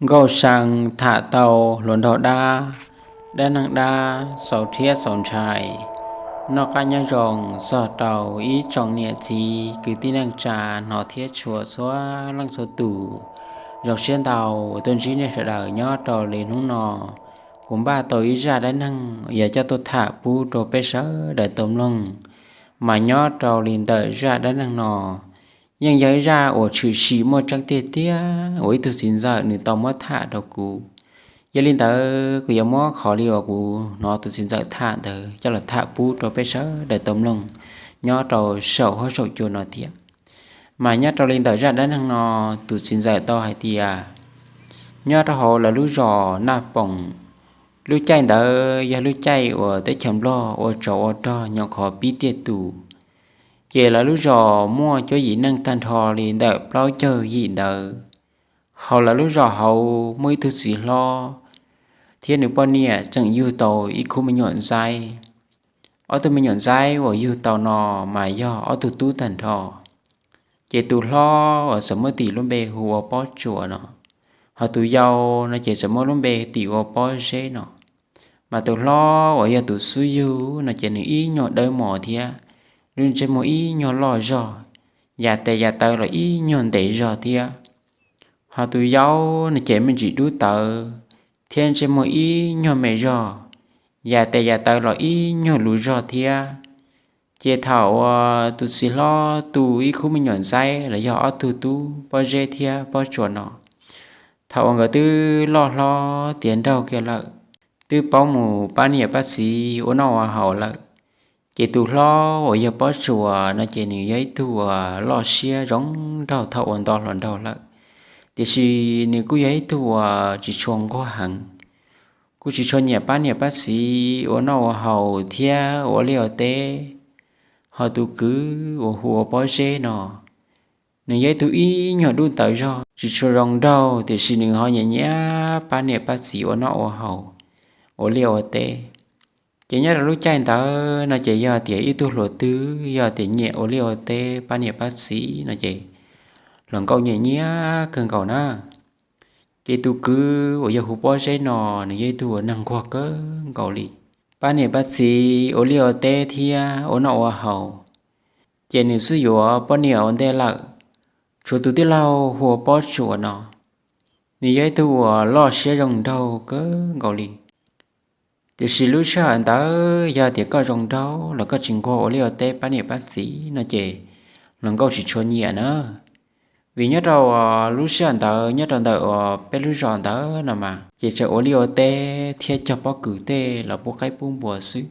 Nkauj Sa tham tau hluas nraug dab, dab neeg dab xaus rhiab xaus ntshai. Noj qab nyob zoo txog rau ib tsoom niam txiv kwv tij neej tsa hnov thiab tshua txhua leej txhua tus. Zoo siab ntau tuaj ntsib nej sawv daws nyob rau li hnub no. Kuv npaj tau ib zaj dab neeg yog coj tuaj tham pub rau peb sawv daws tau mloog. Mas nyob rau li ntawm zaj dab neeg no yeej yog ib zaj uas tshwm sim muaj tseeb tiag tiag uas ib tug txiv ntxawm nws tau muab tham rau kuv. Yog li ntawd kuv yuav muab qhov li uas kuv hnov tus txiv ntxawm tham ntawd coj los tham pub rau peb sawv daws tau mloog nyob rau saum huab saum cua no thiab. Mas nyob rau li ntawm zaj dab neeg no, tus txiv ntxawm tau hais tias nyob rau hauv lawv lub zos Naj Poom, lub caij ntawd yog lub caij uas teb chaws Nplog ua tsov ua rog nyuam qhuav pib tiaj tus. Ces lawv lub zos muaj cuab yim neej tag nrho li ntawm plaub caug yim ntawd. Hauv lawv lub zos hauv muaj ib tug txiv hlob thiab nws poj niam tseem yug tau ib khub me nyuam ntxaib. Ob tug me nyuam ntxaib uas yug tau no mas yog ob tug tub tag nrho. Ces tus hlob uas txawm muab tis lub npe hu ua Pob Tsuas no, ho tus yau no ces txawm muab lub npe tis ua Pob Zeb no. Mas tus hlob uas yog tus xub yug no ces nws ib nyuag dawb mos thiab, lub ntsej muag ib nyuag loj zog, yav tes yav taw los ib nyuag ntev zog thiab. Ho tus yau no ces me ntsis dub tawv thiab ntsej muag ib nyuag me zog, yav tes yav taw los ib nyuag luv zog thiab. Ces thaum uas tus txiv hlob tu ib khub me nyuam ntxaib los yog ob tug tub Pob Zeb thiab Pob Tsuas no, thaum uas nkawd twb loj hlob tiav nraug kiag lawm, twb paub mus pab niam pab txiv ua noj ua haus lawm, ces tus hlob uas yog Pob Tsuas no ces nws yog ib tug uas loj siab zoo nraug thaum uas nto hluas nraug lawm, tiam sis nws kuj yog ib tug uas tsis tshua nquag heev, kuj tsis tshua nyiam pab niam pab txiv ua noj ua haus thiab ua liaj ua teb. Ho tus kwv uas hu ua Pob Zeb no, nws yog ib tug ib nyuag dub tawv zog tsis tshua zoo nraug, tiam sis nws ho nyiam nyiam pab niam pab txiv ua noj ua haus, ua liaj ua teb. Ces nyob rau lub caij ntawd no ces yog tias ib tug hluas twg yog tias nyiam ua liaj ua teb pab niam pab txiv no ces hluas nkauj nyiam nyiam kawg nkaus na. Ces tus kwv uas yog hu Pob Zeb no, nws yog ib tug uas neeg nquag kawg nkaus li, pab niam pab txiv ua liaj ua teb thiab ua noj ua haus. Ces nws xub yuav poj niam ua ntej lawm. Tshuav tus tij laug hu ua Pob Tsuas no, nws yog ib tug uas loj siab zoo nraug kawg nkaus li. Tiam sis lub sij hawm ntawd yog tias koj zoo nraug los koj tsis nquag ua liaj ua teb pab niam pab txiv no ces hluas nkauj tsis tshua nyiam na. Vim nyob rau lub sij hawm ntawd nyob rau ntawm uas peb lub zos ntawd no mas ces tseem ua liaj ua teb thiab cog pob kws tej los pub qaib pub npua xwb.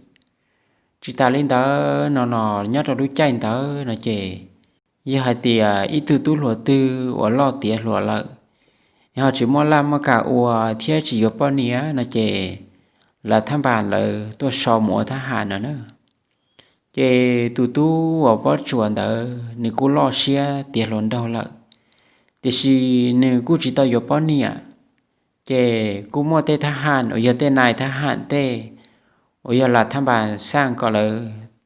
Tsis tas li ntawd no no, nyob rau lub caij ntawd no ces yog hais tias ib tug tub hluas twg uas loj tiav hluas lawm, yog ho tsis muaj laj muaj kam ua thiab tsis yuav poj niam no ces lawv thaj npas lawv tuaj so mus ua thab ham no na. Ces tus tub uas Pob Tsuas ntawd nws kuj loj siab tiav hluas nraug lawm, tiam sis nws kuj tsis tau yuav poj niam. Ces kuj muaj tej thab ham uas yog tej nais thab ham tej uas yog lawv thaj npas xaj kom lawv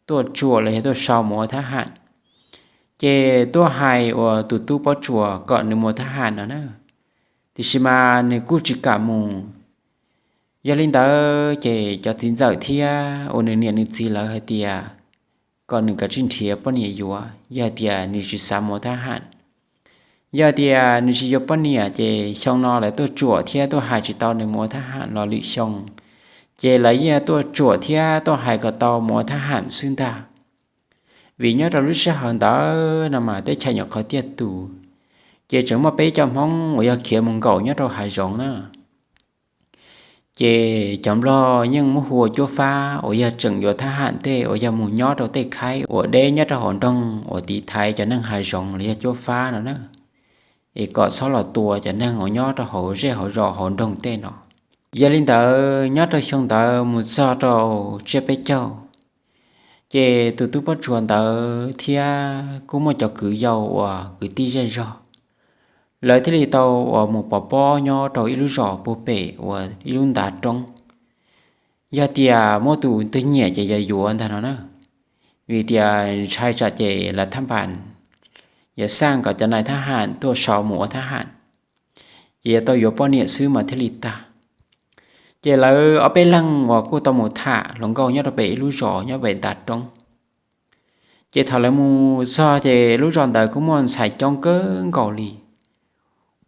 tuaj tsuam los yog tuaj so mus ua thab ham, ces tuaj hais uas tus tub Pob Tsuas kom nws mus ua thab ham no na. Tiam sis mas nws kuj tsis kam mus. Yog li ntawd ces cov txiv ntxawm thiab uas nws niam nws txiv lawv hais tias kom nws kav tsij nrhiav poj niam yuav, yog hais tias nws tsis xav mus ua thab ham. Yog tias nws tsis yuav poj niam ces xyoo no lawv tuaj tsuam thiab tuaj hais tsis tau nws mus ua thab ham los lwm xyoo, ces lawv yeej tuaj tsuam thiab tuaj hais kom tau mus ua thab ham xwb ntag. Vim nyob rau lub sij hawm ntawd no mas teb chaws nyuam qhuav tiaj tus, ces tseem muaj peb cov Hmoob uas yog khiav mus nkaum nyob rau hav zoov na. Ces cov Nplog yeej muab hu ua cuab fab uas yog tseem yuav thab ham tej uas yog mus nyob rau tej khaib uas deb nyob rau hauv nroog uas tiv thaiv cov neeg hav zoov los yog cuab fab no na, es kom txhob los tua cov neeg uas nyob rau hauv zej hauv zos hauv nroog tej no. Yog li ntawd nyob rau xyoo ntawd mus txog rau tsiab peb caug, ces tus tub Pob Tsuas ntawd thiab kuj muaj cov kwv yau uas kwv tij zej zog, lawv thiaj li tau uas mus pov pob nyob rau ib lub zos puag pem uas ib lub ntav roob. Yog tias muaj tus twg nyiam ces yog yuav ntag no na, vim tias ntshai tsam ces lawv thab npas yuav xaj kom cov nais thab ham tuaj so mus ua thab ham. ces yuav tau yuav poj niam xwb mas thiaj li tag. Ces lawv ob peb leeg uas kuj tau mus tham hluas nkauj nyob rau pem ib lub zos nyob pem ntav roob. Ces thaum lawv mus txog ces lub zos ntawd kuj muaj ntxhais coob kawg nkaus li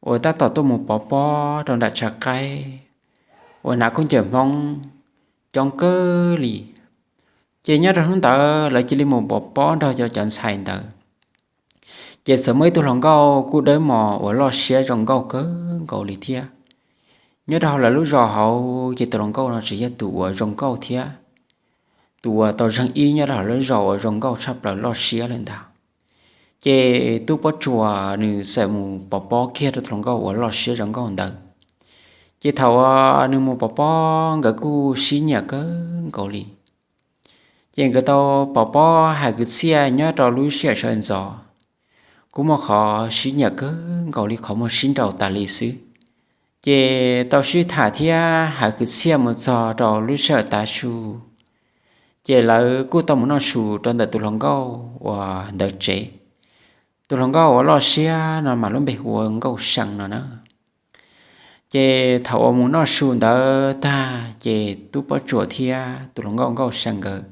uas tab tom tuaj mus pov pob rau nram tshav qaib uas hnav khaub ncaws Hmoob coob kawg li. Ces nyob rau hnub ntawd lawv cia li mus pov pob nrog cov ntxhais ntawd. Ces txawm muaj ib tug hluas nkauj kuj dawb mos uas loj siab zoo nkauj kawg nkaus li thiab. Nyob rau hauv lawv lub zos hauv ces tus hluas nkauj no tseem yog tus uas zoo nkauj thiab tus uas tau zeeg ib nyob rau hauv lub zos uas zoo nkauj tshaj plaws loj siab lawm ntag. Ces tub Pob Tsuas nws txawm mus pov pob kiag rau tus hluas nkauj uas loj siab zoo nkauj ntawd. Ces thaum uas nws mus pov pob nkawd kuj sib nyiam kawg nkaus li. Ces nkawd tau pov pob hais kwv txhiaj nyob rau lub sij hawm sawv ntxov, kuj muaj qhov sib nyiam kawg nkaus li qhov muag sib nraus tas li xwb. Ces tau sib tham thiab hais kwv txhiaj mus txog rau lub sij hawm tav su, ces lawv kuj tau mus noj su rau ntawm tus hluas nkauj uas ntawd tsev. Tus hluas nkauj uas loj siab no mas lub npe hu ua Nkauj See no na. Ces thaum uas mus noj su ntawd tag ces tub Pob Tsuas thiab tus hluas nkauj Nkauj See nkawd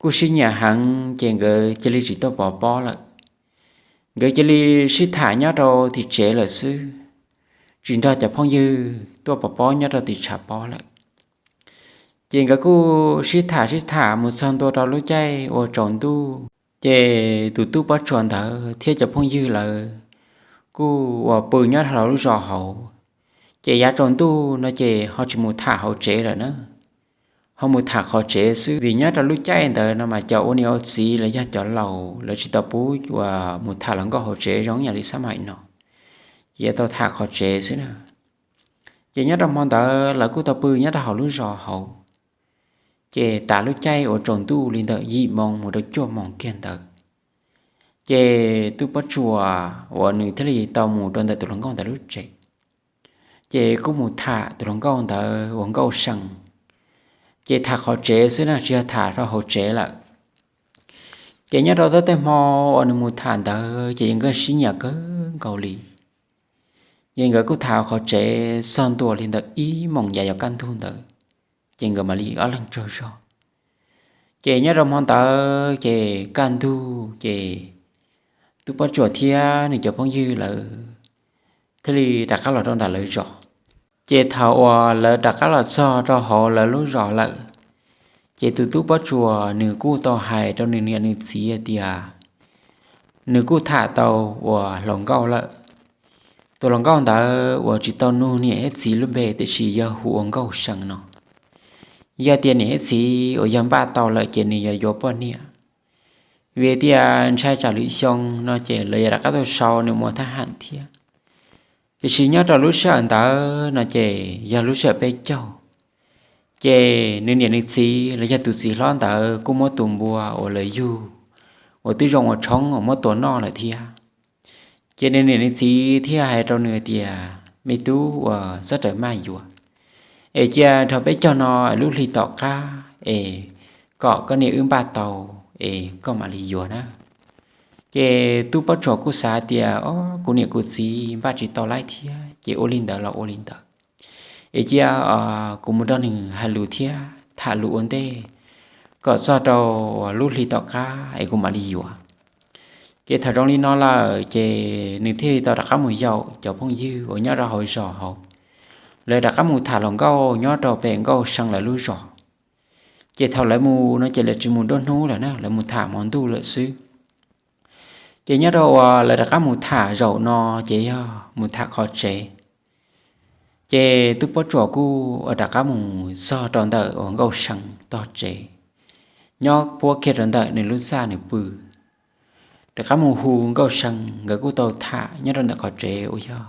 kuj sib nyiam heev ces nkawd cia li tsis tuaj pov pob lawm. Nkawd cia li sib tham nyob rau tim tsev lawm xwb, tsis nrog cov phooj ywg tuaj pov pob nyob rau tim tshav pob lawm. Ces nkawd kuj sib tham sib tham mus txog ntua rau lub caij ua tsaus ntuj, ces tus tub Pob Tsuas ntawd thiab cov phooj ywg lawv kuj uas pw nyob hauv lub zos hauv. Ces yav tsaus ntuj no ces ho tsis mus tham hauv tsev lawm na, ho mus tham qhov tsev xwb, vim nyob rau lub caij ntawd no mas cov ua niam ua txiv los yog cov laus lawv tsis tau pub uas mus tham hluas nkauj hauv tsev zoo yam li xab maim no, ces yuav tau tham qhov tsev xwb na. Ces nyob rau hmo ntawd lawv kuj tau pw nyob rau hauv lub zos hauv. Ces tas lub caij uas tsaus ntuj li ntawm yim moo mus rau cuaj moos kiag ntawd, ces tub Pob Tsuas uas nws thiaj li tau mus rau ntawm tus hluas nkauj ntawd lub tsev. Ces kuj mus tham tus hluas nkauj ntawd uas Nkauj See, ces tham qhov tsev xwb na tsis yog tham rau hauv tsev lawm. Ces nyob rau txog tej hmo uas nws mus tham ntawd ces nkawd sib nyiam kawg nkaus li. Ces nkawd kuj tham qhov tsev txog ntua li ntawm ib moos yav yuav kaj ntug ntawd, ces nkawd mam li ob leeg tsaug zog. Ces nyob rau hmo ntawd ces kaj ntug ces tub Pob Tsuas thiab nws cov phooj ywg lawv thiaj li rov qab los rau nram lawv zos. Ces thaum uas lawv rov qab los txog rau hauv lawv lub zos lawm, ces tus tub Pob Tsuas nws kuj tau hais rau nws niam nws txiv tias nws kuj tham tau uas hluas nkauj lawm. Tus hluas nkauj ntawd uas tsis tau nug niam thiab txiv lub npe tiam sis yog hu ua Nkauj See no. Yog tias niam thiab txiv uas yog npaj tau lawm ces nws yuav yuav poj niam, vim tias ntshai tsam lwm xyoo no ces lawv yuav rov qab tuaj sau nws mus ua thab ham thiab. Tiam sis nyob rau lub sij hawm ntawd no ces yog lub sij hawm peb caug, ces nws niam nws txiv los yog tus txiv hlob ntawd kuj muab tus npua uas lawv yug uas twb zoo ua tshoob uas muab tua noj lawm thiab. Ces nws niam nws txiv thiaj hais rau nws tias, me tub uas txhob rawm maj yuav, es cia rau peb caug no lub hli tom qab es kom koj niam wb npaj tau es koj mam li yuav na. Ces tub Pob Tsuas kuj xav tias, o, kuv niam kuv txiv npaj tsis tau laib thiab ces ua li ntawd los ua li ntawd, es cia kuv mus nrog nws hais lus thiab tham lus ua ntej kom txog rau lub hli tom qab es kuv mam li yuav. Ces thaum zoo li no lawm ces nws thiaj li tau rov qab mus yaum cov phooj ywg uas nyob rau hauv zos hauv, lawv rov qab mus tham hluas nkauj nyob rau pem Nkauj See lawv lub zos. Ces thaum lawv mus no ces lawv tsis mus nruab hnub lawm na, lawv mus tham hmo ntuj lawm xwb. Ces nyob rau uas lawv rov qab mus tham zaum no ces yog mus tham qhov tsev. Ces tub Pob Tsuas kuj rov qab mus txog rau ntawm uas Nkauj See tog tsev, nyob puab kiag rau ntawm nws lub txaj nws pw. Rov qab mus hu Nkauj See, nkawd kuj tau tham nyob rau ntawm qhov tsev uas yog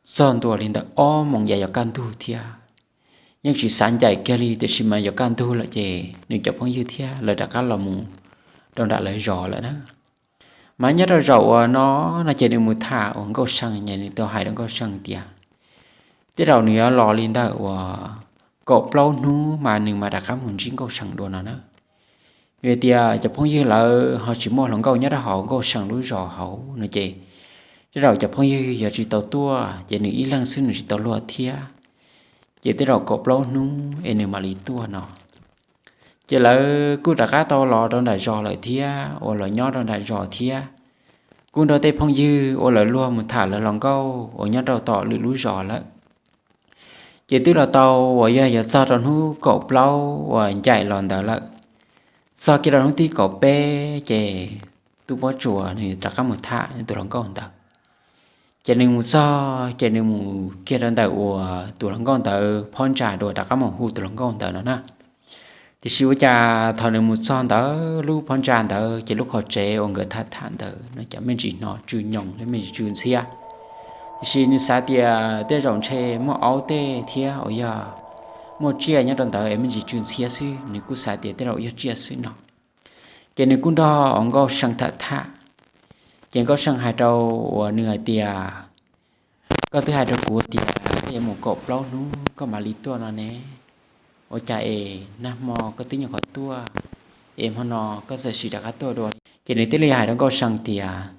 txog ntua li ntawm ob moos yav yuav kaj ntug thiab. Yeej tsis xav ncaim kiag li tiam sis mas yuav kaj ntug lawm ces nws cov phooj ywg thiab lawv rov qab los mus rau nram lawv zos lawm na. Mas nyob rau zaum uas no, no ces nws mus tham uas Nkauj See es nws tau hais rau Nkauj See tias tej zaum nws yuav los li ntawm uas kaum plaub hnub mas nws mam rov qab mus ntsib Nkauj See dua no na. Vim tias cov phooj ywg lawv ho tsis muaj hluas nkauj nyob rau hauv Nkauj See lub zos hauv no ces tej zaum cov phooj ywg yuav tsis tau tuaj ces nws ib leeg xwb nws tsis tau luag thiab, ces tej zaum kaum plaub hnub es nws mam li tuaj no. Ces lawv kuj rov qab tau los rau nram zos lawm thiab uas los nyob rau nram zos thiab, kuj nrog tej phooj ywg uas lawv luag mus tham lawv hluas nkauj uas nyob rau tom lwm lub zos lawm. Ces twb los tau uas yog yuav txog rau hnub kaum plaub uas ncaim los ntawd lawm, txog kiag rau hnub tim kaum peb ces tub Pob Tsuas nws rov qab mus tham tus hluas nkauj ntawd. Ces nws mus txog ces nws mus kiag rau ntawm uas tus hluas nkauj ntawd phab ntsa dua rov qab mus hu tus hluas nkauj ntawd no na. Tiam sis ua cas thaum nws mus txog ntawd lub phab ntsa ntawd ces lub qhov tsev uas nkawd tham tham ntawd no ces me ntsis hnov tsw nyoos me ntsis tsw ntxhiab. Tiam sis nws xav tias tej zaum ntshe muaj aub tej thiab uas yog muaj tsiaj nyob rau ntawd es me ntsis tsw ntxhiab xwb, nws kuj xav tias tej zaum yog tsiaj xwb no. Ces nws kuj nrog uas Nkauj See tham tham. Ces Nkauj See hais rau uas nws hais tias, koj twb hais rau kuv tias koj yuav mus kaum plaub hnub koj mam li tuaj no ne, ua cas es nag hmo koj twb nyuam qhuav tuaj, es hmo no koj txawm sim rov qab tuaj dua? Ces nws thiaj li hais rau Nkauj See tias,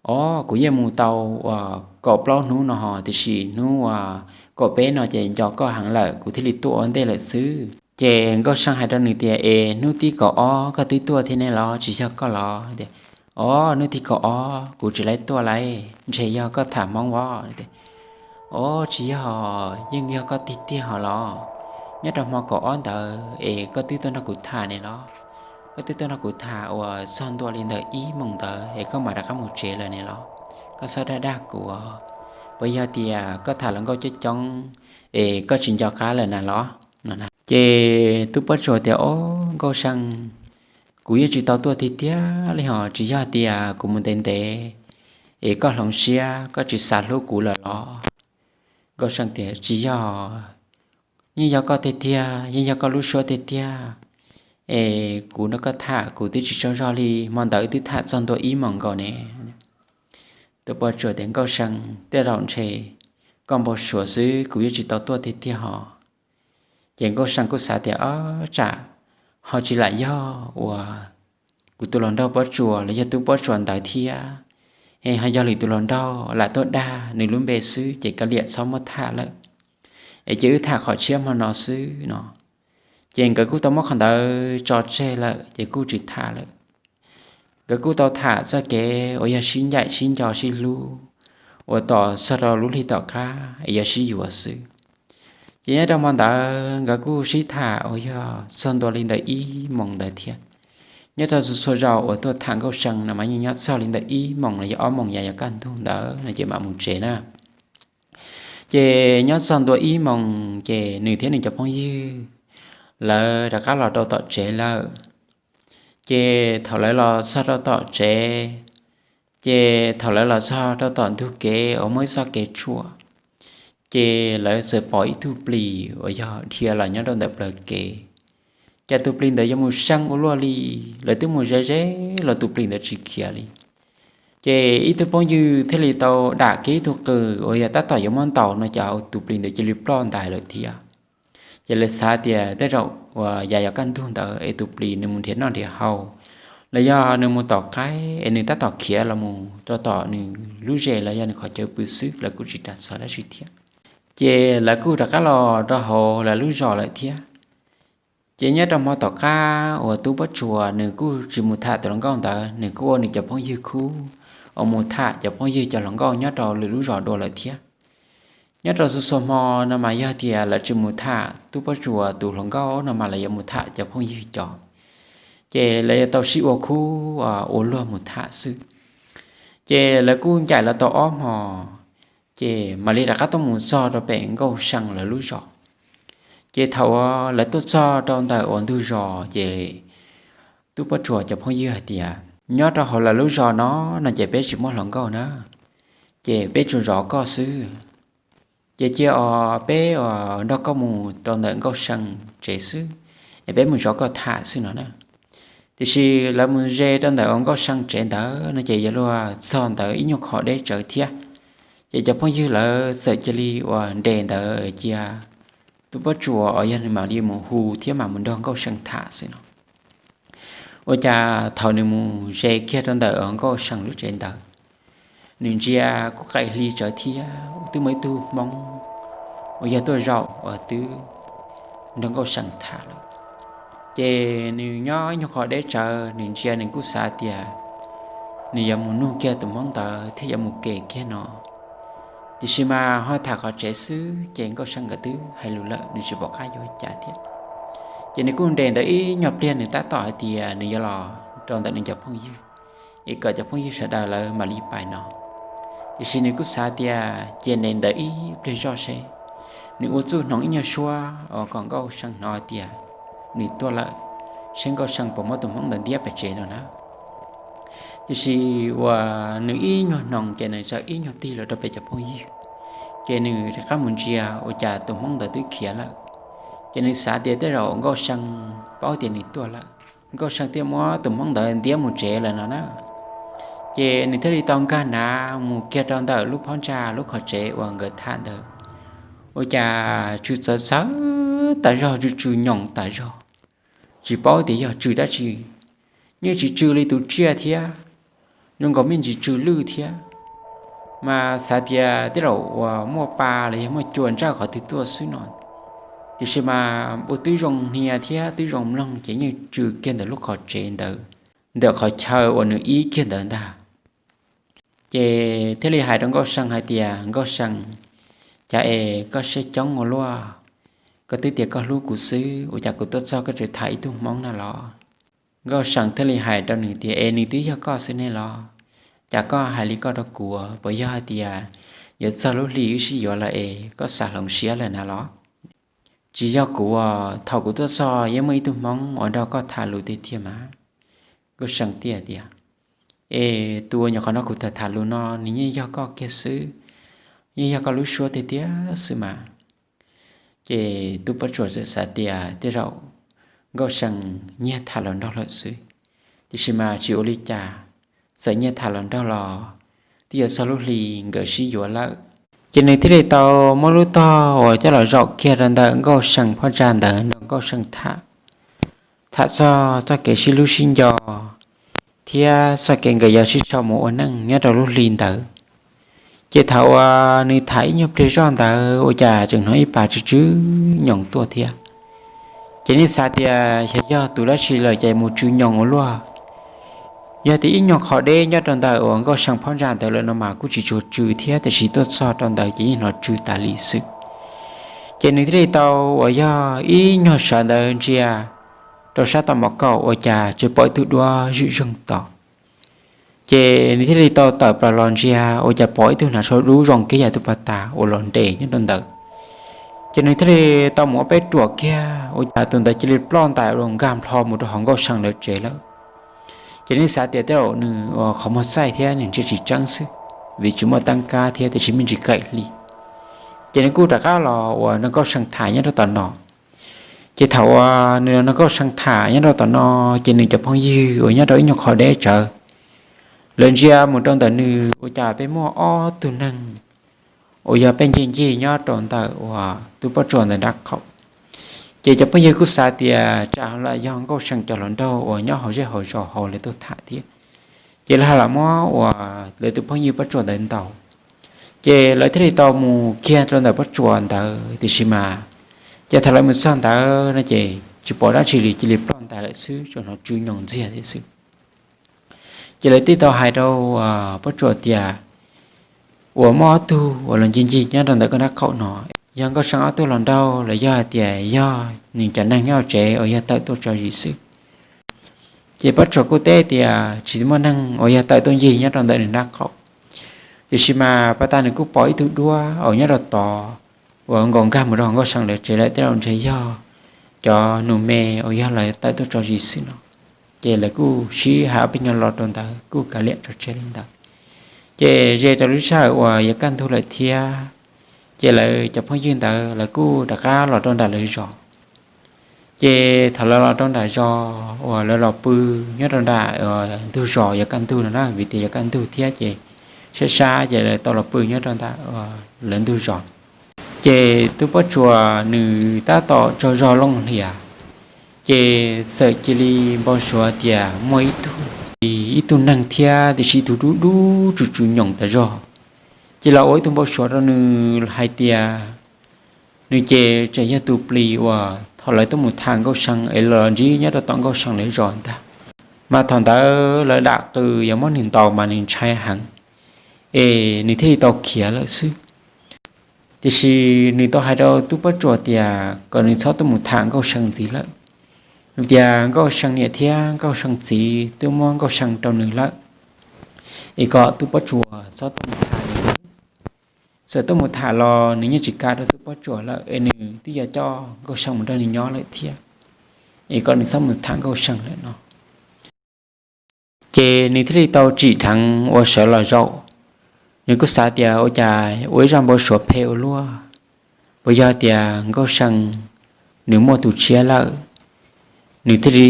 o, kuv yeej mus tau uas kaum plaub hnub no ho, tiam sis hnub uas kaum peb no ces nco koj heev lawm kuv thiaj li tuaj ua ntej lawm xwb. Ces Nkauj See hais rau nws tias, es hnub tim kaum ob koj twb tuaj thiab ne los tsis yog koj los? Tias, o, hnub tim kaum ob kuv tsis laib tuaj lauj, ntshe yog koj tham Hmoob os. O, tsis yog, yeej yog koj tiag tiag ho los. Nyob rau hmo kaum ob ntawd es koj twb tuaj nrog kuv tham ne los? Koj twb tuaj nrog kuv tham uas txog ntua li ntawm ib moos ntawd es koj mam rov qab mus tsev lawm ne los? Koj txhob dag dag kuv, puas yog tias koj tham hluas nkauj coob coob es koj tsis nco qab lawm na los? No na. Ces tub Pob Tsuas tias, o, Nkauj See, kuv yeej tsis tau tuaj tiag tiag li ho, tsis yog tias kuv mus ntev ntev es koj hloov siab koj tsis xav hlub kuv lawm los? Nkauj See tias, tsis yog, yeej yog koj tiag tiag, yeej yog koj lub suab tiag tiag, es kuv nrog koj tham kuv twb tsis tsaug zog li, hmo ntawd twb tham txog ntua ib moos nkaus ne. Tub Pob Tsuas tias, Nkauj See, tej zaum ntshe koj npau suav xwb, kuv yeej tsis tau tuaj tiag tiag ho. Ces Nkauj See kuj xav tias, o, tsam ho tsis lam yog uas kuv tus hluas nraug Pob Tsuas los yog tub Pob Tsuas ntawd thiab, es ho yog lwm tus hluas nraug lam tuaj dag nws lub npe xwb ces kav liam txhob muab tham lawm, es cia wb tham qhov tshiab hmo no xwb no. Ces nkawd kuj tau muab qhov ntawd tso tseg lawm ces kuj tsis tham lawm. Nkawd kuj tau tham txoj kev uas yog sib ncaim sib nco sib hlub uas tos txog rau lub hli tom qab es yuav sib yuav xwb. Ces nyob rau hmo ntawd nkawd kuj sib tham uas yog txog ntua li ntawm ib moos ntawd thiab. Nyob rau txhua zaus uas tuaj tham Nkauj See no mas yeej nyob txog li ntawm ib moos los yog ob moos yav yuav kaj ntug ntawd no ces mam mus tsev na. Ces nyob txog ntua ib moos ces nws thiab nws cov phooj ywg lawv rov qab los rau tom tsev lawm. Ces thaum lawv los txog rau tom tsev, ces thaum lawv los txog rau tom ntug kev uas muaj ib txoj kev tshuam, ces lawv txawm pom ib tug plis uas yog dhia los nyob rau ntawm plawv kev. Ces tus plis ntawd yuav mus seej ua luaj li, lawv twb mus ze ze los tus plis ntawd tsis khiav li. Ces ib tug phooj ywg thiaj li tau dam kiag ib tug qws uas yog tab tom yuav muab ntaus no ces tus plis ntawd cia li ploj ntais lawm thiab. Ces lawv xav tias tej zaum uas yav yuav kaj ntug ntawd es tus plis nws mus nrhiav noj nrhiav haus, los yog nws mus tom qaib es nws tab tom khiav los mus rau tom nws lub zes los yog nws qhov chaw pw xwb, lawv kuj tsis ras txog dab tsi thiab. Ces lawv kuj rov qab los rau hauv lawv lub zos lawm thiab. Ces nyob rau hmo tom qab uas tub Pob Tsuas nws kuj tsis mus tham tus hluas nkauj ntawd, nws kuj ua nws cov phooj ywg khub uas mus tham cov phooj ywg cov hluas nkauj nyob rau lwm lub zos dua lawm thiab. Nyob rau txhua txhua hmo no mas yog tias lawv tsis mus tham tub Pob Tsuas tus hluas nkauj no mas lawv yuav mus tham cov phooj ywg cov, ces lawv yuav tau sib ua khub ua luag mus tham xwb. Ces lawv kuj ncaim los tau ob hmo, ces mam li rov qab tuaj mus txog rau pem Nkauj See lawv lub zos. Ces thaum uas lawv tuaj txog rau ntawm uas ntug zos ces tub Pob Tsuas cov phooj ywg hais tias, nyob rau hauv lawv lub zos no, no ces peb tsis muaj hluas nkauj na, ces peb tsuas zov koj xwb. Ces cia os peb uas nrog koj mus rau ntawm Nkauj See tsev xwb, es peb mus zov koj tham xwb no na. Tiam sis lawv mus ze rau ntawm uas Nkauj See tsev ntawd no ces yuav luag txog ntawd ib nyuag qhov deb tsawv thiab. Ces cov phooj ywg lawv txawm cia li uas nres ntawd cia tub Pob Tsuas uas yog nws mam li mus hu thiab mam mus nrog Nkauj See tham xwb no. Ua cas thaum nws mus ze kiag rau ntawm uas Nkauj See lub tsev ntawd, nws ntsia kuj qaim hli tsawv thiab twb muaj ib tug Hmoob uas yog tuaj zaum uas twb nrog Nkauj See tham lawm. Ces nws nyob ib nyuag qhov deb tsawv, nws ntsia nws kuj xav tias nws yuav mus nug kiag tus Hmoob ntawd thiab yuav mus kem kiag no. Tiam sis mas ho tham qhov tsev xwb ces Nkauj See nkawd twb hais lus lawm, nws tsis pom qab yuav ua cas thiab. Ces nws kuj nres ntawd ib nyuag pliag, nws tab tom hais tias nws yuav los rau ntawm nws cov phooj ywg es kom cov phooj ywg sawv daws lawv mam li pais no. Tiam sis nws kuj xav tias cia nws nres ntawd ib pliag zoj seb, nws ua txuj hnoos ib nyuag suab uas kom Nkauj See hnov tias nws tuaj lawm, seb Nkauj See puas muab tus Hmoob ntawd ntiab pem tsev no na. Tiam sis uas nws ib nyuag hnoos ces nws txawm ib nyuag tig los rau pem cov phooj ywg, ces nws rov qab mus ntsia ua cas tus Hmoob ntawd twb khiav lawm. Ces nws xav tias tej zaum Nkauj See paub tias nws tuaj lawm, Nkauj See thiaj muab tus Hmoob ntawd ntiab mus tsev lawm no na. Ces nws thiaj li tau nkag nav mus kiag rau ntawm lub phab ntsa lub qhov tsev uas nkawd tham ntawd. Ua cas tsw txawv txawv tas zog, tsw tsw nyoos tas zog, tsis paub tias yog tsw dab tsi. Yeej tsis tsw li tus tsiaj thiab, zoo nkaus me ntsis tsw lwj thiab, mas xav tias tej zaum uas muaj pa los yog muaj cua ntsawj qhov twg tuaj xwb no. Tiam sis mas ua twb zoo hnia thiab twb zoo mloog ces yeej tsw kiag ntawm lub qhov tsev ntawd, ntawm qhov chaw uas nws ib kiag ntawd ntag. Ces thiaj li hais rau Nkauj See hais tias, Nkauj See, cas es koj siab coob ua luaj, koj twb tias koj hlub kuv xwb, ua cas kuv tuaj txog koj tseem tham ib tug Hmoob na los? Nkauj See thiaj li hais rau nws tias, es nws twb yog koj xwb ne los? Cas koj hais li koj rau kuv, puas yog hais tias yuav txog lub hli wb sib yuav lawm es koj xav hloov siab lawm na los? Tsis yog kuv, thaum kuv tuaj txog yeej muaj ib tug Hmoob uas nrog koj tham lus tiag tiag mas. Nkauj See thiaj tias, es tus uas nyuam qhuav nrog kuv tham tham lus no nws yeej yog koj kiag xwb, yeej yog koj lub suab tiag tiag xwb mas. Ces tub Pob Tsuas txawm xav tias tej zaum Nkauj See nyiag tham hluas nraug lawm xwb, tiam sis mas tsis ua li cas, txawm nyiag tham hluas nraug los twb yuav txog lub hli nkawd sib yuav lawm. Ces nws thiaj li tau muab lub tog uas coj los zaum kiag rau ntawm Nkauj See phab ntsa ntawd nrog Nkauj See tham, tham txog txoj kev sib hlub sib nco thiab txoj kev nkawd yuav sib sau mus ua neej nyob rau lub hli ntawd. Ces thaum uas nws tham ib nyuag pliag zoj ntawd ua cas tseem hnov ib pas tsw tsw nyoos tuaj thiab. Ces nws xav tias xyov yog tus dab tsi lawm ces mus tsw nyoos ua luaj. Yog tias ib nyuag qhov deb nyob rau ntawm uas Nkauj See phab ntsa ntawd lawm no mas kuj tsis tshua tsw thiab, tiam sis tuaj txog rau ntawd ces yeej hnov tsw tas li xwb. Ces nws thiaj li tau uas yog ib nyuag sawv ntawd ntsia rau sab tom mom kaum ua cas tseem pom ib tug duab zwm zeeg tos. Ces nws thiaj li tau tawm plaws los ntsia ua cas pom ib tug hnav saum dub zoo kiag yam tus pog tas uas los nres nyob rau ntawd. Ces nws thiaj li tau mus ua peb ruam kiag ua cas tus ntawd cia li ploj ntais los nkag nplho mus rau hauv Nkauj See lawv tsev lawm. Ces nws xav tias tej zaum nws uas qhov muag txaij thiab nws ntsia tsis tseeb xwb, vim tsis muaj teeb kab thiab tiam sis me ntsis qaim hli. Ces nws kuj rov qab los uas nrog Nkauj See tham nyob rau tom no. Ces thaum uas nws nrog Nkauj See tham nyob rau tom no, ces nws cov phooj ywg uas nyob rau ib nyuag qhov deb tsawv, lawv ntsia mus rau ntawm nws ua cas peb muaj ob tug neeg uas yog peb ncig ncig nyob rau ntawm uas tub Pob Tsuas ntawd nrab qaum. Ces cov phooj ywg kuj xav tias tsam los yog Nkauj See cov hluas nraug uas nyob hauv zej hauv zos hauv lawv tuaj tham thiab. Ces lawv hais los muab uas lawv tus phooj ywg Pob Tsuas ntawd ntaus. Ces lawv thiaj li tau mus kiag rau ntawm Pob Tsuas ntawd, tiam sis mas ces thaum lawv mus txog ntawd no ces tsis pom dab tsi li, cia li ploj ntais lawm xwb, tsuas hnov tsw nyoos ntxiag thiab xwb. Ces lawv thiaj tau hais rau Pob Tsuas tias, uas muaj ob tug uas los ncig ncig nyob rau ntawm koj nrab qaum no, yog Nkauj See ob tug hluas nraug los yog hais tias yog nws cov neeg nyob hauv tsev uas yog tawm tuaj tso zis xwb. Ces Pob Tsuas kuj teb tias tsis muaj neeg uas yog tawm tuaj ncig nyob rau ntawm nws nrab qaum, tiam sis mas pas tas nws kuj pom ib tug duab uas nyob rau tod uas nkaus nkag mus rau hauv Nkauj See lawv tsev lawm, tej zaum ntshe yog cov nus me uas yog los tawm tuaj tso zis xwb no. Ces lawv kuj sib hais ob peb nyuag lo rau ntawd kuj kav liam tso tseg li ntawd. Ces ze rau lub sij hawm uas yuav kaj ntug lawm thiab, ces lawv cov phooj ywg ntawd lawv kuj rov qab los rau nram lawv zos. Ces thaum lawv los rau nram zos uas lawv los pw nyob rau nram ntug zos yuav kaj ntug no na, vim tias yuav kaj ntug thiab ces sab sab ces lawv tau los pw nyob rau nram lawv ntug zos. Ces tub Pob Tsuas nws tab tom tsaug zog looj hlias, ces txawm cia li npau suav tias muaj ib tug ib tug neeg thiab tiam sis ib tug dub dub tsw tsw nyoos tas zog. Ces los ua ib tug npau suav rau nws hais tias nws ces tseem yog tus plis uas thaum lawv tuaj mus tham Nkauj See es los ntsib nyob rau tom Nkauj See lawv zos ntag. Mas thaum ntawd lawv dam qws yuav muab nws ntaus mas nws ntshai heev, es nws thiaj li tau khiav lawm xwb. Tiam sis nws tau hais rau tub Pob Tsuas tias kom nws txhob tuaj mus tham Nkauj See ntxiv lawm, tias Nkauj See niam thiab Nkauj See txiv twb muab Nkauj See rau nws lawm, es kom tub Pob Tsuas txhob tuaj mus tham nws. Txawm tuaj mus tham los nws yeej tsis kam rau tub Pob Tsuas lawm, es nws twb yuav coj Nkauj See mus nrog nws nyob lawm thiab, es kom nws txhob mus tham Nkauj See lawm no. Ces nws thiaj li tau tsim dheev ua sawv los zaum. Nws kuj xav tias ua cas ua ib zaj npau suav phem ua luaj, puas yog tias Nkauj See nws muaj tus tshiab lawm. Nws thiaj li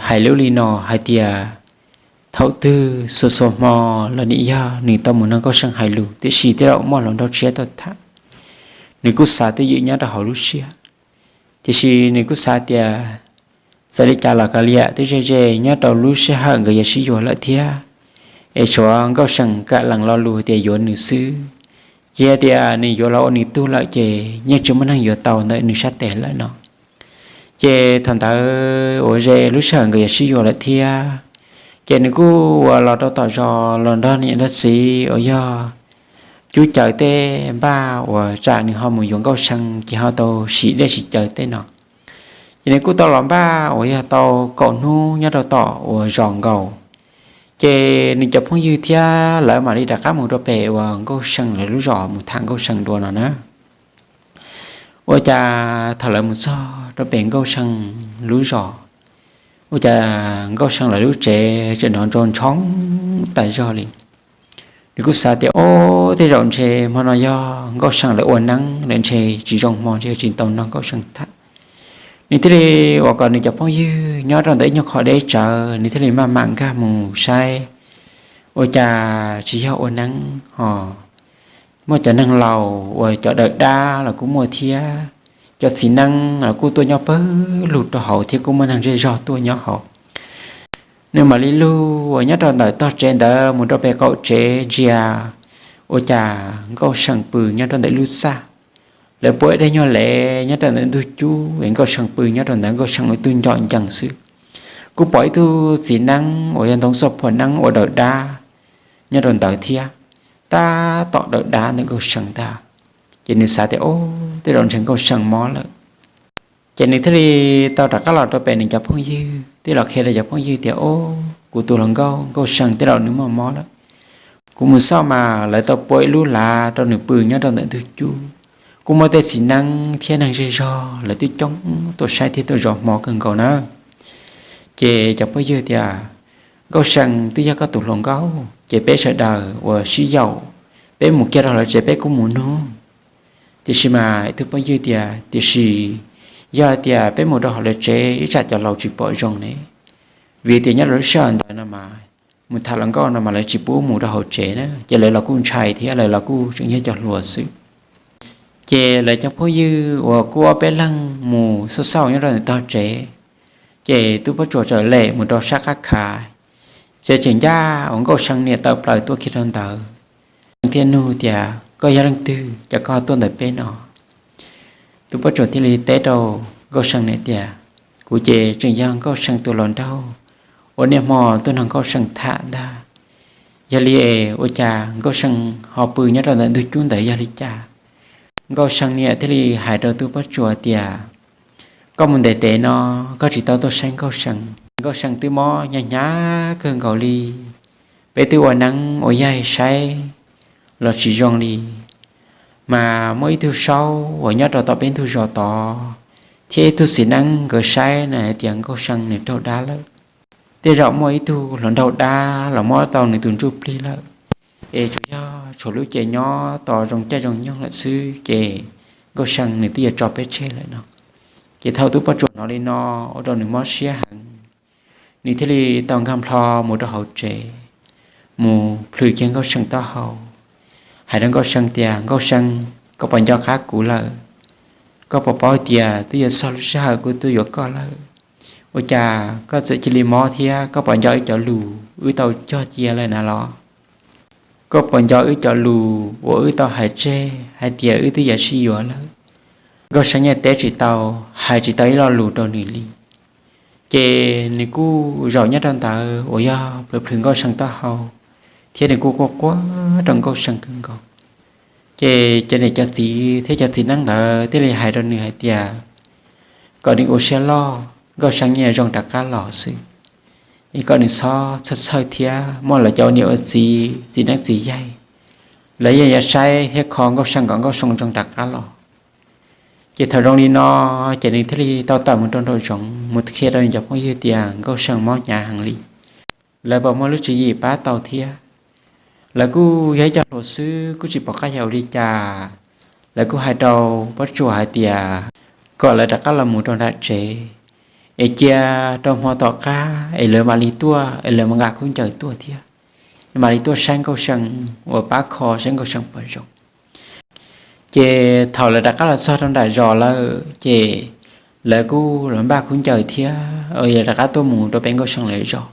hais lub li no hais tias thaum twg xuas xuas hmo los nim yog nws tau mus nrog Nkauj See hais lus, tiam sis tej zaum muaj hluas nraug tshiab tuaj tham. Nws kuj xav twj ywm nyob rau hauv lub siab, tiam sis nws kuj xav tias txawm li cas los kav liam, twb ze ze nyob rau lub sij hawm nkawd yuav sib yuav lawm thiab, es tshuav Nkauj See kam lees lo lus tias yuav nws xwb. Ces yog tias nws yuav los ua nws tug lawm ces yeej tsis muaj neeg yuav tau ntawm nws sab tes lawm no. Ces thaum ntawd uas ze lub sij hawm nkawd yuav sib yuav lawm thiab, ces nws kuj uas los rau tom zos los nrog niam nrog txiv uas yog cub caws tej npaj uas tsam nws ho mus yuav Nkauj See ces ho tau sim dej sim cawv tej no. Ces nws kuj tau los npaj uas yog tau kaum hnub nyob rau tom uas zos nkaus, ces nws cov phooj ywg thiab lawv mam li rov qab mus rau pem uas Nkauj See lawv lub zos mus tham Nkauj See dua no na. Ua cas thaum lawv mus txog rau pem Nkauj See lub zos, ua cas Nkauj See lawv lub tsev tseem nrov nrov ntshoo tas zog li. Nws kuj xav tias, Ob, tej zaum ntshe hmo no yog Nkauj See lawv ua neeb lawm ntshe tsis zoo hmo ntshe tsis tau nrog Nkauj See tham. Nws thiaj li uas kom nws cov phooj ywg nyob rau ntawm ib nyuag qho deb tsawv, nws thiaj li maj mam nkag mus saib, ua cas tsis yog ua neeb ho muaj cov neeg laus uas cov dawm dab los kuj muaj thiab, cov txiv neeb los kuj tuaj nyob pawg lug rau hauv thiab kuj muaj neeg zej zog tuaj nyob hauv. Nws mam li lug uas nyob rau ntawm tog tsev ntawd mus rau pem qaum tsev ntsia, ua cas Nkauj See pw nyob rau ntawm lub txaj. Lawv pua ib daim nyuag lev nyob rau ntawm ntug cub es Nkauj See pw nyob rau ntawd, Nkauj See ua ib tug ncom ncees xwb. Kuj pom ib tug txiv neeb uas yog ntoo xoj phuam neeb ua dawm dab nyob rau ntawd thiab, tab tom dawm dab ntawm Nkauj See ntag. Ces nws xav tias, Ob, tej zaum ntshe Nkauj See mob lawm. Ces nws thiaj li tau rov qab los rau pem nws cov phooj ywg, thiaj los qhia rau cov phooj ywg tias, Ob, kuv tus hluas nkauj Nkauj See tej zaum nws muaj mob lawm. Kuv mus xauj mas lawv tau pua ib lub lav rau nws pw nyob rau ntawm ntug cub. Kuj muaj tej txiv neeb thiab neeg zej zog lawv twb coob tuaj saib thiab tuaj zov hmo kawg nkaus na. Ces cov phooj ywg tias, Nkauj See twb yog koj tus hluas nkauj, ces peb sawv daws uas sib yaum, peb mus kiag rau lawv tsev peb kuj mus nug. Tiam sis mas ib tug phooj ywg tias, Tiam sis yog hais tias peb mus rau hauv lawv tsev ib tsam cov laus tsis pom zoo ne, vim tias nyob rau lub sij hawm ntawd no mas mus tham hluas nkauj no mas lawv tsis pub mus rau hauv tsev na, ces lawv los kuj ntshai thiab lawv los kuj tseem yog cov hluas xwb. Ces lawv cov phooj ywg uas kuj ob peb leeg mus xauj xauj nyob rau ntawm tog tsev, ces tub Pob Tsuas txawm lem mus rau sab qab khav, ces tseem ncaj uas Nkauj See niam tawm plaws tuaj kiag rau ntawd. Thiaj nug tias, Koj yog leej twg, cas koj tuaj ntawm peb no? Tub Pob Tsuas thiaj li teb rau Nkauj See niam tias, Kuv ces tseem yog Nkauj See tus hluas nraug uas niaj hmo tuaj nrog Nkauj See tham ntag. Yog li es ua cas Nkauj See ho pw nyob rau ntawm ntug cub ntawd yog li cas? Nkauj See niam thiaj li hais rau tub Pob Tsuas tias, Koj mus ntev ntev no, koj tsis tau tuaj saib Nkauj See. Nkauj See twb mob hnyav hnyav kawg nkaus li. Peb twb ua neeb ua yaig saib los tsis zoo li, mas muaj ib tug saub uas nyob rau tom peb ntug zos tod thiab ib tug txiv neeb nkawd saib na hais tias Nkauj See nws raug dab lawm. Tej zaum muaj ib tug hluas nraug dab los muab tau nws tus ntsuj plig lawm, es tsuas yog tshuav lub cev nyob tos zoo caij zoo nyoog lawm xwb, ces Nkauj See nws twb yuav tso peb tseg lawm no. Ces thaum tub Pob Tsuas hnov li no, ua rau nws mob siab heev. Nws thiaj li tau nkag nplho mus rau hauv tsev, mus plhws kiag Nkauj See taub hau, hais rau Nkauj See tias, Nkauj See, koj puas nco qab kuv lawm? Koj puas paub tias twb yuav txog lub sij hawm kuv tuaj yuav koj lawm? Ua cas koj txawm cia li mob thiab? Koj puas nco wb cov lus wb tau cog cia lawm na los? Koj puas nco wb cov lus uas wb tau hais tseg hais tias wb twb yuav sib yuav lawm? Nkauj See yeej teb tsis tau, hais tsis tau ib lo lus rau nws li. Ces nws kuj zaum nyob rau ntawd uas yog plhws plhws Nkauj See taub hau, thiab nws kuj quaj quaj rau Nkauj See kawg nkaus. Ces cov niam cov txiv thiab cov txiv neeb ntawd thiaj li hais rau nws hais tias kom nws ua siab loj, Nkauj See yeej zoo rov qab los xwb. Es kom nws txhob txhawj txhawj thiab, muaj lawv cov ua niam ua txiv, txiv neeb txiv yaig, lawv yeej yuav saib thiab kho Nkauj See kom Nkauj See zoo rov qab los. Ces thaum zoo li no, ces nws thiaj li tau tawm mus rau nraum zoov mus qhia rau nws cov phooj ywg tias Nkauj See mob hnyav heev li, lawv puas muaj lub tswv yim pab tau thiab. Lawv kuj yog ib co hluas xwb kuj tsis pom qab yuav ua li cas. Lawv kuj hais rau Pob Tsuas hais tias kom lawv rov qab los mus rau nram tsev, es cia rau hmo tom qab es lawv mam li tuaj, es lawv mam nqa khaub ncaws tuaj thiab, es mam li tuaj saib Nkauj See, uas pab kho saib Nkauj See puas zoo. Ces thaum lawv rov qab los txog rau nram zos lawm ces lawv kuj los npaj khaub ncaws thiab, es yog rov qab tuaj mus rau pem Nkauj See lawv zos.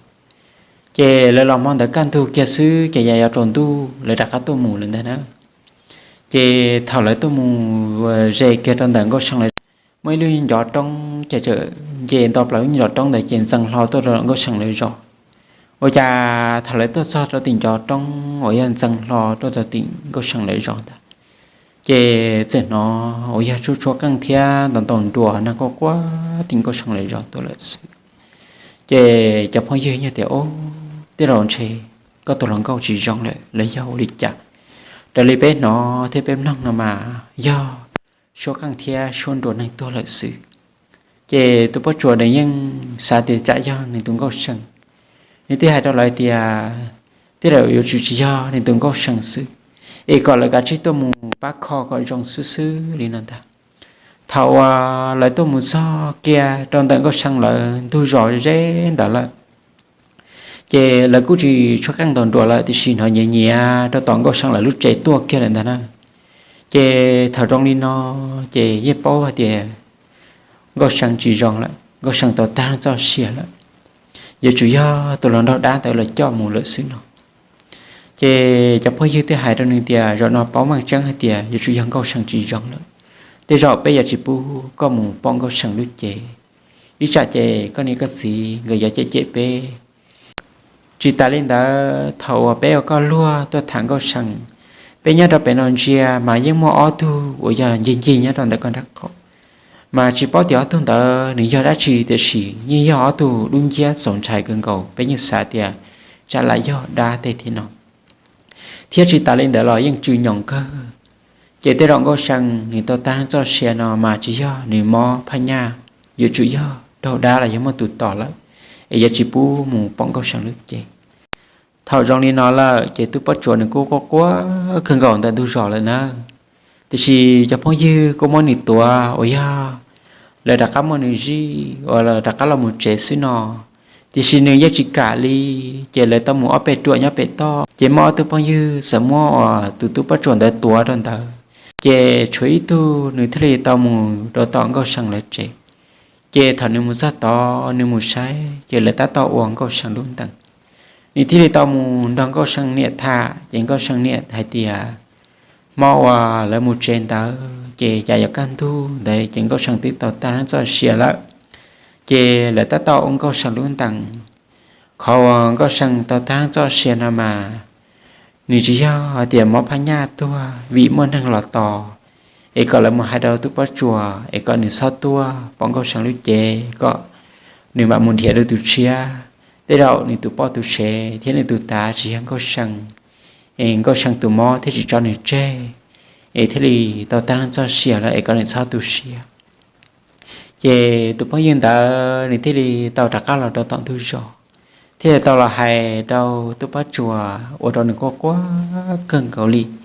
Ces lawv los hmo ntawd kaj ntug kiag xwb ces yog yuav tsaus ntuj lawv rov qab tuaj mus lawm ntag na. Ces thaum lawv tuaj mus ze kiag rau ntawm Nkauj See lawv zos, muaj ib lub ncov roob ces txawm nce nto plaws lub ncov roob ntawd ces ntxeev hlo tuaj rau Nkauj See lawv zos. Ua cas thaum lawv tuaj txog rau tim ncov roob uas yog ntxeev hlo tuaj rau tim Nkauj See lawv zos ntawd, ces txawm hnov uas yog tshuab tshuab qeej thiab ntaus ntaus nruas nag quaj quaj tim Nkauj See lawv zos tuaj lawm xwb. Ces cov phooj ywg nyiaj tias, Ub, tej zaum ntshe koj tus hluas nkauj tsis zoo lawm los yog ua li cas? Raws li peb hnov thiab peb mloog no mas yog tshuab qeej thiab tshuab nruas neeg tuag lawm xwb. Ces tus Pob Tsuas nws yeej xav tias tsam yog nws tus Nkauj See. Nws thiaj hais rau lawv tias, Tej zaum yuav tsum tsis yog nws tus Nkauj See xwb, es kom lawv kav tsij tuaj mus pab kho kom zoo xwb xwb li no ntag. Thaum uas lawv tuaj mus txog kiag rau ntawm Nkauj See lawv ntug zos ze ntawd lawm, ces lawv kuj tsis tshuab qeej ntaus nruas lawm tiam sis hnov nyiav nyiav rau tom Nkauj See lawv lub tsev tuaj kiag lawm ntag na. Ces thaum zoo li no, ces yeej paub hais tias Nkauj See tsis zoo lawm, Nkauj See tau tag txoj sia lawm, yuav tsum yog tus hluas nraug dab ntawd los coj mus lawm xwb no. Ces cov phooj ywg thiaj hais rau nws tias, Zaum no paub meej tseeb hais tias yuav tsum yog Nkauj See tsis zoo lawm. Tej zaum peb yuav tsis pub koj mus pom Nkauj See lub cev, ib tsam ces koj niam koj txiv nkawd yuav cem cem peb. Tsis tas li ntawd, thaum uas peb ua koj luag tuaj tham Nkauj See, peb nyob rau pem no ntsia mas yeej muaj ob tug uas yog ncig ncig nyob rau ntawm koj nraub qaum, mas tsis paub tias ob tug ntawd nws yog dab tsi tiam sis yeej yog ob tug dub nciab txaus ntshai kawg nkaus, peb yeej xav tias tsam lam yog dab tej thiab no. Thiab tsis tas li ntawd los yeej tsw nyoos kawg. Ces tej zaum Nkauj See nws tau tag txoj sia no mas tsis yog nws mob phaj nyaj, yuav tsum yog raug dab los yog muaj tus tom lawm, es yuav tsis pub mus pom Nkauj See lub cev. Thaum zoo li no lawm ces tub Pob Tsuas nws kuj quaj quaj kawg nkaus ntawm ntug zos lawm na. Tiam sis cov phooj ywg kuj muab nws tuav uas yog lawv rov qab muab nws zij uas lawv rov qab los mus tsev xwb no. Tiam sis nws yeej tsis kam li, ces lawv tau mus ob peb ruam nyob pem toj, ces muaj ob tug phooj ywg txawm muab uas tus tub Pob Tsuas ntawd tuav rau ntawd, ces tshuav ib tug nws thiaj li tau mus rau tom Nkauj See lawv tsev. Ces thaum nws mus txog tod nws mus saib ces lawv tab tom ua Nkauj See lub ntees. Nws thiaj li tau mus nrog Nkauj See niam tham, ces Nkauj See niam hais tias hmo uas lawv mus tsev ntawd ces cas yuav kaj ntug ntawd ces Nkauj See twb tau tag txoj sia lawm. Ces lawv tab tom ua Nkauj See lub ntees. Qhov uas Nkauj See tau tag txoj sia no mas nws tsis yog hais tias mob phaj nyaj tuag vim muaj neeg los tos, es kom lawv mus hais rau tub Pob Tsuas es kom nws txhob tuaj pom Nkauj See lub cev, kom nws mam mus nrhiav rau tus tshiab. Tej zaum nws tus poj tus sev thiab nws tus tav tsis yog Nkauj See, es Nkauj See tus mob thiaj tsis tso nws tseg, es thiaj li tau tag txoj sia lawm es kom nws txhob tu siab. Ces tus phooj ywg ntawd nws thiaj li tau rov qab los rau tom ntug zos, thiaj li tau los hais rau tub Pob Tsuas ua rau nws quaj quaj kawg nkaus li. Tiam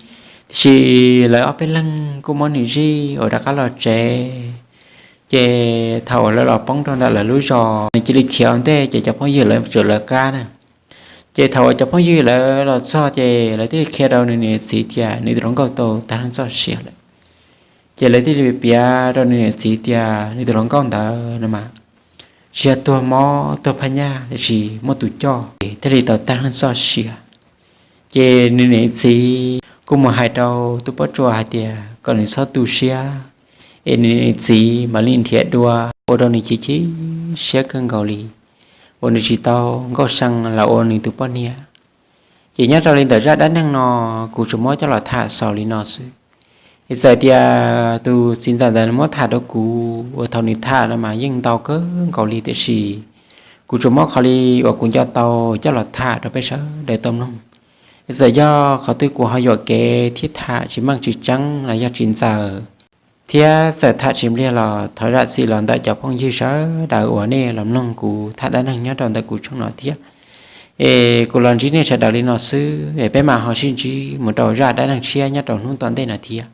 sis lawv ob peb leeg kuj muab nws zij uas rov qab los tsev. Ces thaum uas lawv los poob rau ntawm lawv lub zos, nws cia li khiav ua ntej ces cov phooj ywg lawv tsuas lawv qab na. Ces thaum uas cov phooj ywg lawv los txog ces lawv thiaj li qhia rau nws niam txiv tias nws tus hluas nkauj tau tag txoj sia lawm. Ces lawv thiaj li piav rau nws niam txiv tias nws tus hluas nkauj ntawd no mas tsis yog tuag mob tuag phaj nyaj, tiam sis muaj tus coj thiaj li tau tag neej txoj sia. Ces nws niam txiv kuj mus hais rau tus poj ruam hais tias kom nws txhob tu siab, es nws niam txiv mam li nrhiav dua ua rau nws chim chim siab kawg nkaus li, uas nws tsis tau nkauj xyaa los ua nws tus poj niam. Ces nyob rau li ntawm zaj dab neeg no, kuv tsuas muab coj los tham xaus li no xwb. Es txawm tias tus txiv ntxawm ntawd muab tham rau kuv uas thaum nws tham no mas yeej ntau kawg nkaus li, tiam sis kuv tsuas muab qhov li uas kuv nco tau coj los tham rau peb sawv daws tau mloog. Es txawm yog qhov twg kuv ho yuam kev thiab tham tsis meej tsis tseeb los yog tsis ntxaws, thiab txawm tham tsis npliag los thov zam txim los ntawm cov phooj ywg sawv daws uas nej los mloog kuv tham dab neeg nyob rau ntawm kuv tshooj no thiab. Es kuv los ntsib nej sawv daws li no xwb, es peb mam ho sib ntsib mus rau zaj dab neeg tshiab nyob rau hnub tom ntej no thiab.